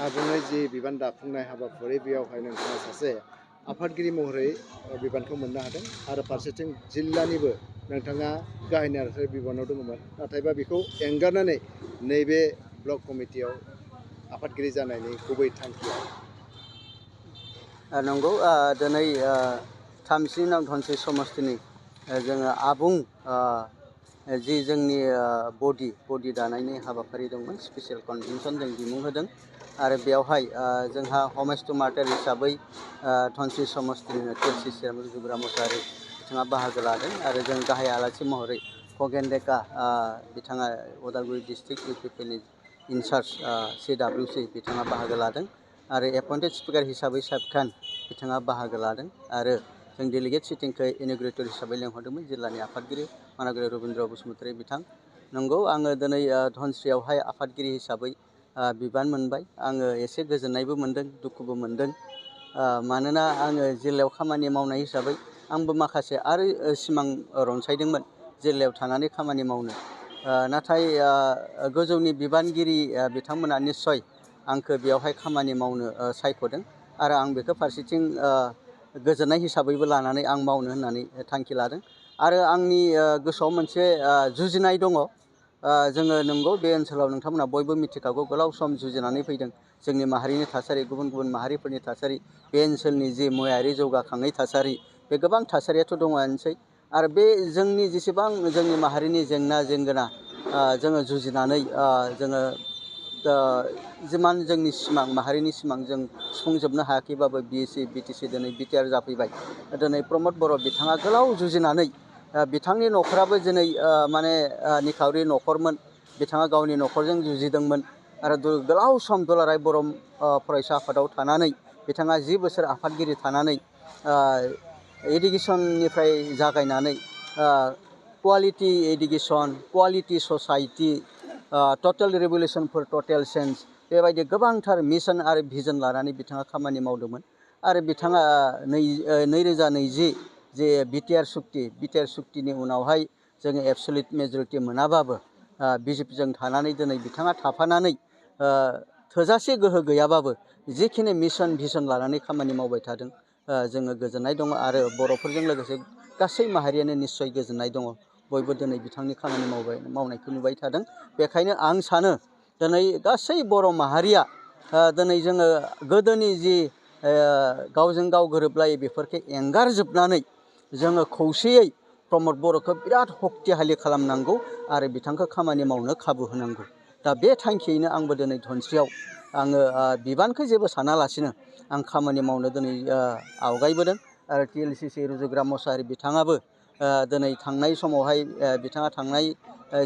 आबुङै जि बिबान दाफुंनाय हाबाफारि बेयावहाय नोंथाङा सासे आफादगिरि महरै बिबानखौ मोननो हादों आरो फारसेथिं जिल्लानिबो नोंथाङा गाहाय नेहाथारि बिबानाव दङमोन नाथायबा बेखौ एंगारनानै नैबे ब्लक कमिटियाव आफादगिरि जानायनि गुबै थांखिया नंगौ दिनै 30 नं धनस्रि समस्तिनि जोङो आबुं जि जोंनि बडि दानायनि हाबाफारि दंमोन स्पेसियेल कनभेनसन जों बिमुं होदों आरो बेवहाय जोंहा हमेज टु मार्टार हिसाबै धनस्रि समस्तिनि टिएलसि चेयारमेन रुजुग्रा मुसाहारि बिथाङा बाहागो लादों आरो जों गाहाय आलासि महरै खगेन डेका बिथाङा उदालगुरि डिस्ट्रिक्ट इउपिपिनि इनचार्ज CWC बिथाङा बाहागो लादों आरो एपइन्टेड स्पिकार हिसाबै साहिब खान बिथाङा बाहागो लादों आरो जों डेलिगेट सिटिंखौ इन'ग्रेटर हिसाबै लेंहरदोंमोन जिल्लानि आफादगिरि मानागुरि रबीन्द्र बसुमतारी बिथां। नंगौ आङो दिनै धनस्रियावहाय आफादगिरि हिसाबै बिबान मोनबाय। आङो एसे गोजोननायबो मोनदों दुखुबो मोनदों मानोना आङो जिल्लायाव खामानि मावनाय हिसाबै आंबो माखासे आरो सिमां रनसायदोंमोन जिल्लायाव थानानै खामानि मावनो नाथाय गोजौनि बिबानगिरि बिथांमोना निस्सय आंखौ बेयावहाय खामानि मावनो सायख'दों आरो आं बेखौ फारसेथिं गोजोननाय हिसाबैबो लानानै आं मावनो होननानै थांखि लादों आरो आंनि गोसोआव मोनसे जुजिनाय दङ। जोङो नंगौ बे ओनसोलाव नोंथांमोना बयबो मिथिखागौ गोलाव सम जुजिनानै फैदों जोंनि माहारिनि थासारि गुबुन गुबुन माहारिफोरनि थासारि बे ओनसोलनि जि मुवायारि जौगाखांनाय थासारि बे गोबां थासारियाथ' दङआनोसै आरो बे जोंनि जेसेबां जोंनि माहारिनि जेंना जेंगोना जोङो जुजिनानै जोङो जिमान जोंनि सिमां माहारिनि सिमां जों सुफुंजोबनो हायाखैबाबो BSc BTC दिनै BTR जाफैबाय। दिनै प्रमद बर' बिथाङा गोलाव जुजिनानै बिथांनि न'खराबो दिनै माने निखावरि न'खरमोन बिथाङा गावनि न'खरजों जुजिदोंमोन आरो गोलाव सम दुलाराय बर' फरायसा आफादाव थानानै बिथाङा 10 बोसोर आफादगिरि थानानै इडुकेसननिफ्राय जागायनानै क्वालिटि इडुकेसन क्वालिटि ससाइटि टटेल रिभलिउसन फर टटेल चेन्ज बेबायदि गोबांथार मिशन आरो भिजन लानानै बिथाङा खामानि मावदोंमोन आरो बिथाङा 2020 जे बिटिआर सुक्तिनि उनावहाय जोङो एबसलिउट मेजरिटि मोनाबाबो बिजेपिजों थानानै दिनै बिथाङा थाफानानै थोजासे गोहो गैयाबाबो जिखिनि मिशन भिजन लानानै खामानि मावबाय थादों जोङो गोजोननाय दङ आरो बर'फोरजों लोगोसे गासै माहारियानो निस्सय गोजोननाय दङ। बयबो दिनै बिथांनि खामानि मावनायखौ नुबाय थादों। बेखायनो आं सानो दिनै गासै बर' माहारिया दिनै जोङो गोदोनि जि गावजों गाव गोरोबलायै बेफोरखौ एंगारजोबनानै जोङो खौसेयै प्रमद बर'खौ बिराद सक्तिहालि खालामनांगौ आरो बिथांखौ खामानि मावनो खाबु होनांगौ। दा बे थांखियैनो आंबो दिनै धनस्रियाव आङो बिबानखौ जेबो सानालासिनो आं खामानि मावनो दिनै आवगायबोदों आरो TLCC रुजुग्रा मुसाहारि बिथाङाबो दिनै थांनाय समावहाय बिथाङा थांनाय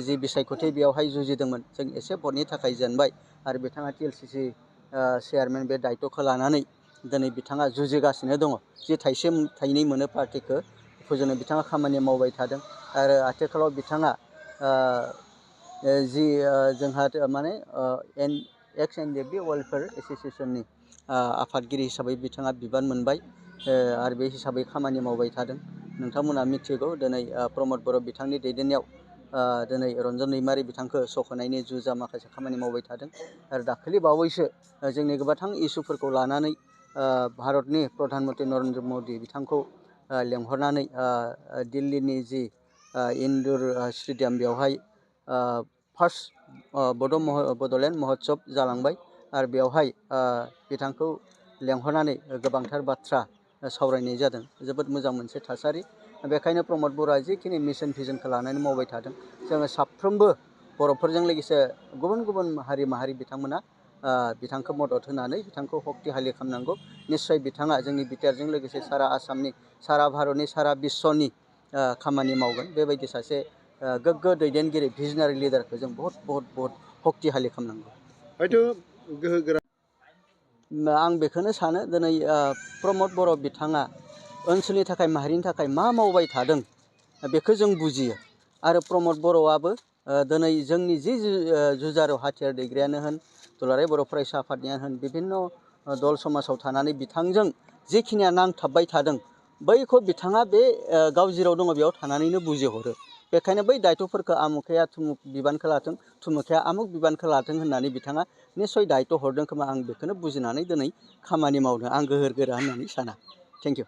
जि बिसायख'थि बेयावहाय जुजिदोंमोन जों एसे भटनि थाखाय जेनबाय आरो बिथाङा TLCC चेयारमेन बे दायित्वखौ लानानै दिनै बिथाङा जुजिगासिनो दङ। जि थाइसे थाइनै मोनो पार्टिखौ फोजोंनो बिथाङा खामानि मावबाय थादों आरो आथिखालाव बिथाङा जि जोंहा माने एक्स NDFB वेलफेयार एस'सिएशननि आफादगिरि हिसाबै बिथाङा बिबान मोनबाय आरो बे हिसाबै खामानि मावबाय थादों। नोंथांमोना मिथिगौ दिनै प्रमद बर' बिथांनि दैदेननायाव दिनै रन्जन दैमारि बिथांखौ सख'नायनि जुजा माखासे खामानि मावबाय थादों आरो दाखालि बावैसो जोंनि गोबां इसुफोरखौ लानानै भारतनि प्रधान मन्त्रि नरेन्द्र मदि बिथांखौ लेंहरनानै दिल्लीनि जि इन्दुर स्टेडियाम बेवहाय फार्स्ट बड'लेण्ड महत्सब जालांबाय आरो बेवहाय बिथांखौ लेंहरनानै गोबांथार बाथ्रा सावरायनाय जादों। जोबोद मोजां मोनसे थासारि। बेखायनो प्रमद बर'आ जिखिनि मिशन भिजनखौ लानानै मावबाय थादों जोङो साफ्रोमबो बर'फोरजों लोगोसे गुबुन गुबुन माहारि बिथांमोना बिथांखौ मदद होनानै बिथांखौ सक्तिहालि खालामनांगौ। निस्सय बिथाङा जोंनि बिटिआरजों लोगोसे सारा आसामनि सारा भारतनि सारा बिश्वनि खामानि मावगोन। बेबायदि सासे गोग्गो दैदेनगिरि भिजनारि लिडारखौ जों बहुत सक्तिहालि खालामनांगौ। हयथ' गोहोगोरा आं बेखौनो सानो दिनै प्रमद बर' बिथाङा ओनसोलनि थाखाय माहारिनि थाखाय मा मावबाय थादों बेखौ जों बुजियो आरो प्रमद बर'आबो दिनै जोंनि जि जुजारु हाथियार दैग्रायानो होन दुलाराय बर' फरायसा आफादनियानो होन बिभिन्न दल समाजाव थानानै बिथांजों जिखिनिया नांथाबबाय थादों बैखौ बिथाङा बे गाव जेराव दङ बेयाव थानानैनो बुजिहरो। बेखायनो बै दायथ'फोरखौ आमुखाया थुमुक बिबानखौ लाथों, थुमुखाया आमुक बिबानखौ लाथों होननानै बिथाङा निस्सय दायथ' हरदों खोमा, आं बेखौनो बुजिनानै दिनै खामानि मावदों। आं गोहोर गोरा होननानै साना। Thank you.